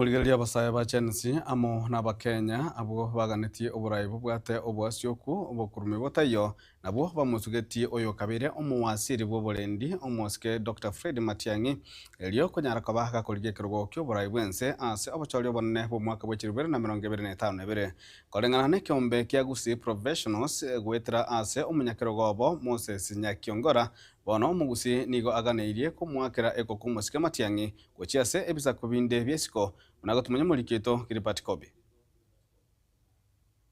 Korigereria abasae ba Gen Z amo n'Abakenya abwo baganetie oborai bobwate oboasioku obokurumi botaiyo, nabwo bamosugetie oyokabeire omowasiri bw'oborendi omosike Doctor Fred Matiang'i erio konyara koba gakorigia ekerogo ki'oborai bw'ense ase obochori obonene bw'omwaka bwe 2022. Koreng'ana nekeombe kia Gusii Professionals goetera ase omonyakerogo obo Moses Nyakiongora, bono omogusii nigo aganeirie komoakera ekoko omosike Matiang'i Gochia ase ebisaku binde bi'esiko, buna gotumanya omoriki oito Gilbert Kobi.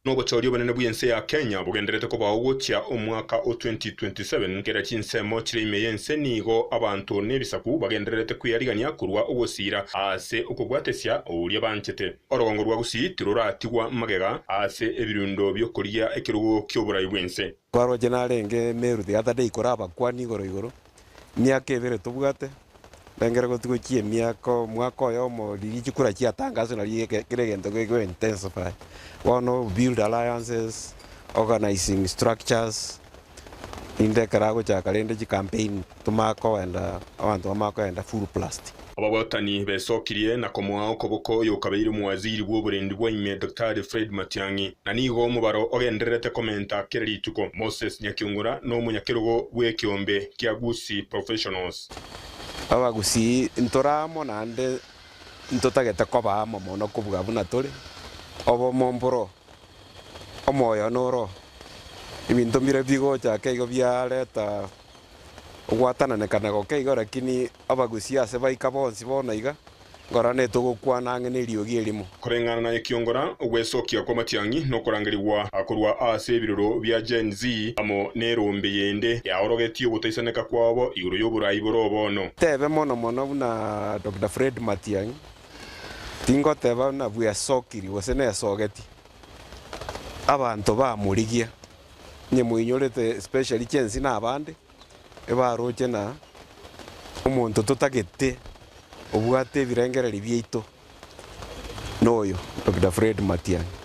Nobochori obonene bw'ense ya Kenya bogendererete kobao gochia omwaka o 2027, kera chinsemo chire ime y'ense nigo abanto n'ebisaku bagendererete kweyarigania korwa ogosiira ase okobwatesia oria banchete. Orogongo rwa Gusii tiroratigwa magega ase ebirundo bi'okorigia ekerogo ki'oborai bw'ense. Kwaroche narenge Meru the other day korabakwani igoro igoro, Emiaka ebere tobwate, rengere gotigwa chi'emiaka omwaka oyomo riria chikura chiatangaswa nario kera egento geko intensify. Bono build alliances, organizing structures, rinde ekero agochaka rende chicampaign tomanye kogenda abanto bamanye kogenda full blast. Ababwatani besokirie na komoa okoboko oyokabeire omowaziri bw'oborendi bwa ime Daktari Fred Matiang'i, na nigo omobaro ogendererete komenta kera rituko. Moses Nyakiongora nomonyakerogo bw'ekeombe kia Gusii Professionals. Abagusii ntore amo naende ntotagete koba amo mono kobua buna tore. Obomo mboro, omoyo noro, ebinto mbire bigocha ake igo biareta ogwatananekana goke igo lakini abagusia ase baika bonsi bono iga, nkorora netogokwana ang'e neriogi erimo. Koreng'ana na ekiongora, ogwesokia kw'amatiang'i nokorangerigwa korwa ase ebiroro bia Gen Z amo nerombe yende yaorogetie ogotaisaneka kwabo igoro y'oborai bore bono. Tebe mono mono buna Doctor Fred Matiang'i, tingoteba buna bwesokiri gose nesogeti, abanto bamorigia. Onye moinyorete especially chensi na abande, ebaroche na omonto totagete obwate ebirengererio biaito noyo Doctor Fred Matiang'i.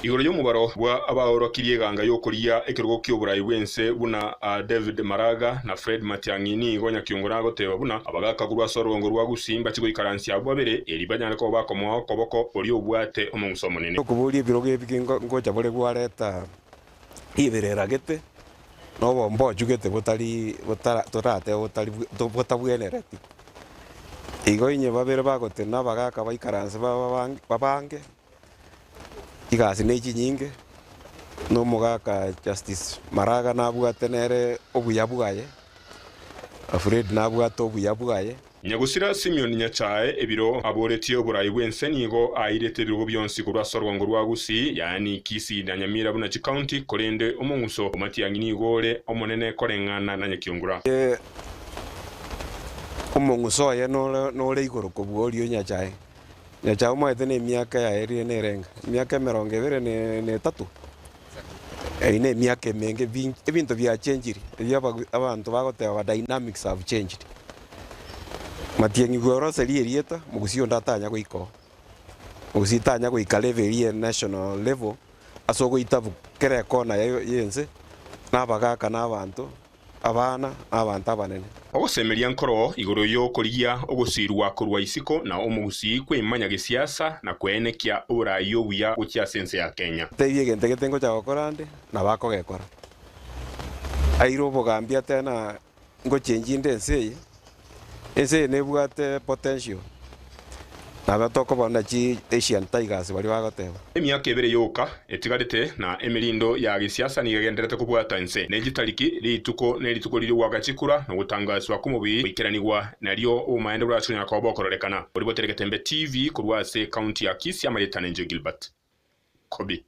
Igoro y'omobaro bwa abaorokirie eganga y'okorigia ekerogo ki'oborai bw'ense buna David Maraga na Fred Matiang'i nigo Nyakiongoro agoteba buna abagaka korwa ase orogongo rwa Gusii mbache goikaransia abwo babere eri banyare koba bakomoa okoboko oria obwate omong'uso omonene. Okoboria ebirogo ebi ngocha bore gwareta riberera gete, na obombochu gete botari botara toratebe botari botabwenereti. Igo inye babere bagotenena abagaka baikaranse babange, chigasi ne chinyinge, na omogaka Justice Maraga nabwate nere obuya bwaye, Fred nabwate obuya bwaye. Nyagusira Simeon Nyachae ebiro aboretie oborai bw'ense nigo airete ebirogo bionsi korwa ase orogongo rwa Gusii, yaani Kisii na Nyamira buna chikaunti, korende omong'uso o Matiang'i nigo ore omonene koreng'ana na Nyakiongura. Omong'uso oye nore igoro kobua oria o Nyachae. Nyachae omaete nemiaka yaye riria nerenga, emiaka emerongo ebere na etato. Eyio nemiaka emenge, ebinto biachenchiri, ebio abanto bagoteba dynamics have changed. Matiang'i bweroserie erieta, mogusii onde atanya goika oo. Mogusii tanya goika level eria ya national level, ase ogoita kera ekona ya ense, na abagaka na abanto. Abana na abanto abanene. Ogosemeria nkoro igoro y'okorigia ogosiirwa korwa isiko na omogusii kwemanya gesiasa na kweenekia oboraai obuya gochia ase ense ya Kenya. Tebia egento gete ngocha gokora nde, nabo akogekora. Aire obogambi atebe na ngochengi inde ense eye, ense eye nebwate potential. Nabo tokobona chi Asian Tigers baria bagoteba. Emiaka ebere yoka etigarete, na emerindo ya gesiasa nigo egendererete kobwata inse ne chitariki, rituko ne rituko riria ogoaka chikura na ogotangaswa kw'omobiri goikeranigwa, nario obomaene borache konyara koba bokororekana. Oria boteregetembe TV korwa ase ekaunti ya Kisii, Amaretana Enjoy Gilbert Kobi.